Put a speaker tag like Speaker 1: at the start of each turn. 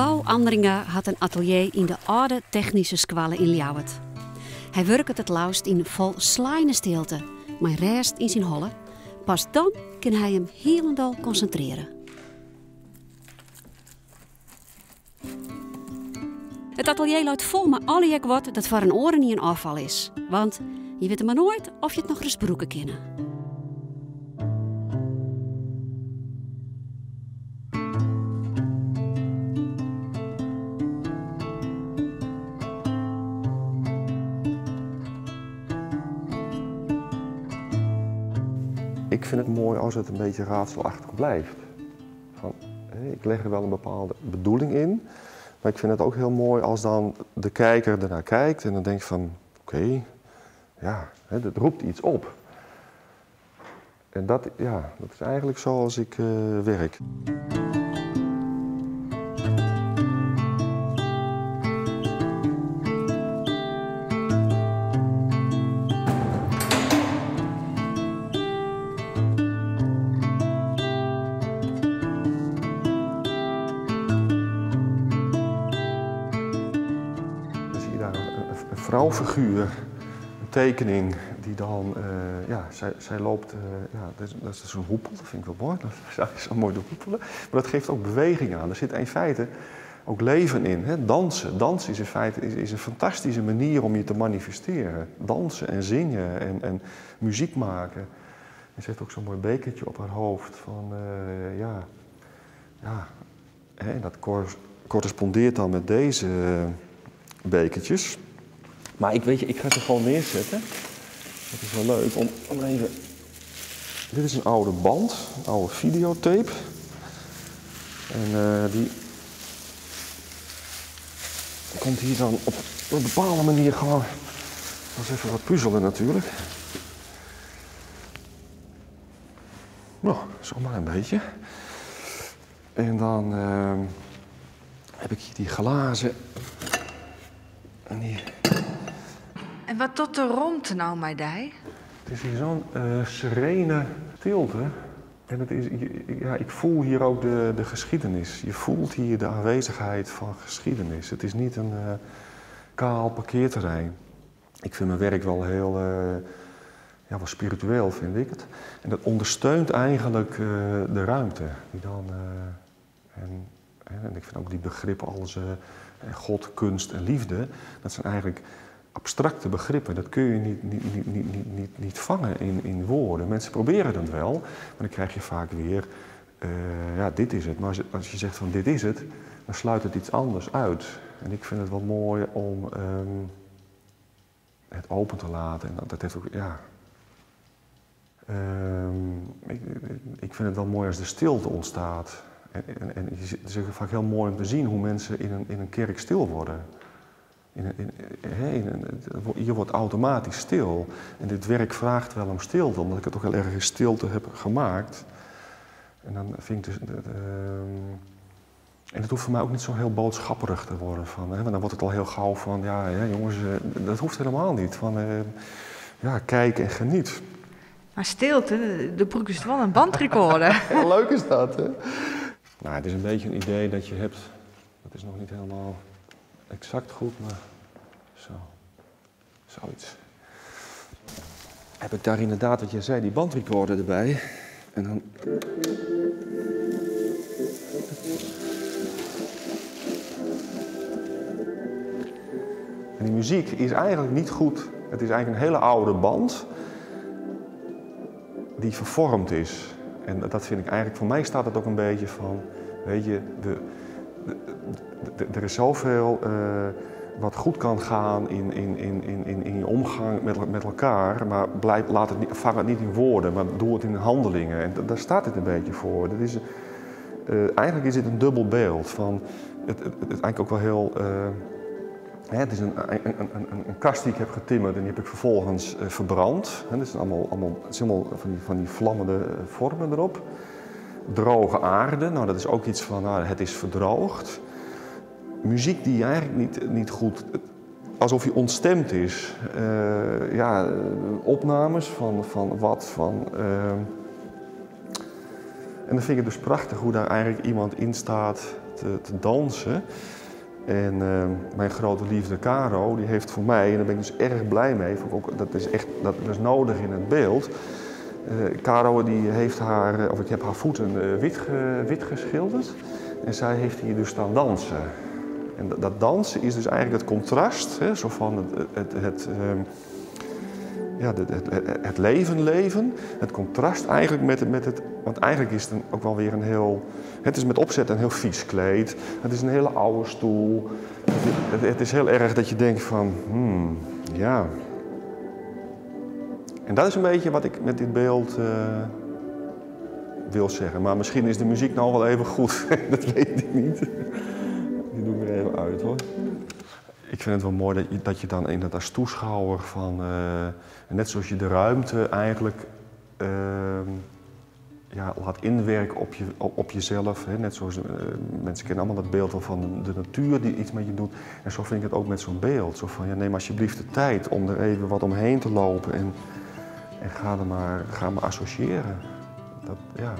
Speaker 1: Paul Andringa hat in atelier yn de âlde Technyske Skoalle yn Ljouwert. Hy wurket it leafst yn folsleine stilte, mei rêst yn syn holle. Pas dan kin hy him hielendal konsintrearje. It atelier leit fol mei allegear guod dat foar in oarenien ôffal is. Want je witte mar noait oft je it noch ris brûke kinne.
Speaker 2: Ik vind het mooi als het een beetje raadselachtig blijft. Van, ik leg er wel een bepaalde bedoeling in, maar ik vind het ook heel mooi als dan de kijker ernaar kijkt en dan denkt van, oké, ja, dat roept iets op. En dat, ja, dat is eigenlijk zoals ik uh, werk. Dan zie je daar een vrouwfiguur, een tekening die dan, uh, ja, zij, zij loopt, uh, ja, dat is, dat is een hoepel, dat vind ik wel mooi, dat is zo mooi de hoepelen. Maar dat geeft ook beweging aan. Er zit in feite ook leven in. Hè? Dansen. Dansen is in feite is, is een fantastische manier om je te manifesteren. Dansen en zingen en, en muziek maken. En ze heeft ook zo'n mooi bekertje op haar hoofd van, uh, ja, ja. Hè, en dat correspondeert dan met deze bekertjes. Maar ik weet je, ik ga ze gewoon neerzetten. Dat is wel leuk om, om even. Dit is een oude band, een oude videotape. En uh, die komt hier dan op een bepaalde manier gewoon. Dat is even wat puzzelen natuurlijk. Nou, zomaar een beetje. En dan uh, heb ik hier die glazen. En die.
Speaker 3: En wat docht de romte no mei dy?
Speaker 2: Het is hier zo'n uh, serene stilte. En het is, ja, ik voel hier ook de, de geschiedenis. Je voelt hier de aanwezigheid van geschiedenis. Het is niet een uh, kaal parkeerterrein. Ik vind mijn werk wel heel uh, ja, wel spiritueel, vind ik het. En dat ondersteunt eigenlijk uh, de ruimte. Die dan, en, en ik vind ook die begrippen als God, kunst en liefde, dat zijn eigenlijk abstracte begrippen. Dat kun je niet, niet, niet, niet, niet, niet vangen in, in woorden. Mensen proberen dat wel, maar dan krijg je vaak weer, uh, ja, dit is het. Maar als je, als je zegt van dit is het, dan sluit het iets anders uit. En ik vind het wel mooi om um, het open te laten. En dat, dat heeft ook, ja. Um, ik, ik vind het wel mooi als de stilte ontstaat. En, en, en het is ook vaak heel mooi om te zien hoe mensen in een, in een kerk stil worden. In, in, in, hier wordt automatisch stil. En dit werk vraagt wel om stilte, omdat ik het ook heel erg in stilte heb gemaakt. En dan vind ik dus. En het hoeft voor mij ook niet zo heel boodschapperig te worden. Van, hè, want dan wordt het al heel gauw van, ja, ja jongens, dat hoeft helemaal niet. Van, uh, ja, kijk en geniet.
Speaker 3: Maar stilte, de broek is wel een bandrecorder.
Speaker 2: Leuk is dat, hè? Nou, het is een beetje een idee dat je hebt. Dat is nog niet helemaal exact goed, maar zo. Zoiets. Heb ik daar inderdaad, wat jij zei, die bandrecorder erbij. En dan. En die muziek is eigenlijk niet goed. Het is eigenlijk een hele oude band die vervormd is. En dat vind ik eigenlijk, voor mij staat het ook een beetje van, weet je, de, de, de, er is zoveel uh, wat goed kan gaan in, in, in, in, in je omgang met, met elkaar, maar blijf, laat het niet, vang het niet in woorden, maar doe het in handelingen. En daar staat het een beetje voor. Dat is, uh, eigenlijk is het een dubbel beeld van, het, het, het is eigenlijk ook wel heel. Uh, het is een, een, een, een, kast die ik heb getimmerd en die heb ik vervolgens uh, verbrand. Hè, dat zijn allemaal, allemaal, het zijn allemaal van die, van die vlammende vormen erop. Droge aarde, nou dat is ook iets van, nou, het is verdroogd. Muziek die eigenlijk niet, niet goed, alsof hij ontstemd is. Uh, ja, opnames van, van wat, van... Uh... En dan vind ik het dus prachtig hoe daar eigenlijk iemand in staat te te dansen. En mijn grote liefde Caro, die heeft voor mij, en daar ben ik dus erg blij mee, vond ik ook, dat is echt, dat is nodig in het beeld. Caro die heeft haar, of ik heb haar voeten wit geschilderd en zij heeft hier dus staan dansen. En dat dansen is dus eigenlijk het contrast, hè, zo van ja, het leven leven, het contrast eigenlijk met het, want eigenlijk is het ook wel weer een heel, het is met opzet een heel vies kleed, het is een hele oude stoel, het is heel erg dat je denkt van, ja. En dat is een beetje wat ik met dit beeld wil zeggen. Maar misschien is de muziek nou wel even goed, dat weet ik niet. Die doe ik er even uit hoor. Ik vind het wel mooi dat je dan inderdaad als toeschouwer van, net zoals je de ruimte eigenlijk laat inwerken op jezelf. Hè? Net zoals mensen kennen allemaal dat beeld wel van de natuur die iets met je doet. En zo vind ik het ook met zo'n beeld. Zo van, ja, neem alsjeblieft de tijd om er even wat omheen te lopen en ga maar associëren. Dat, ja.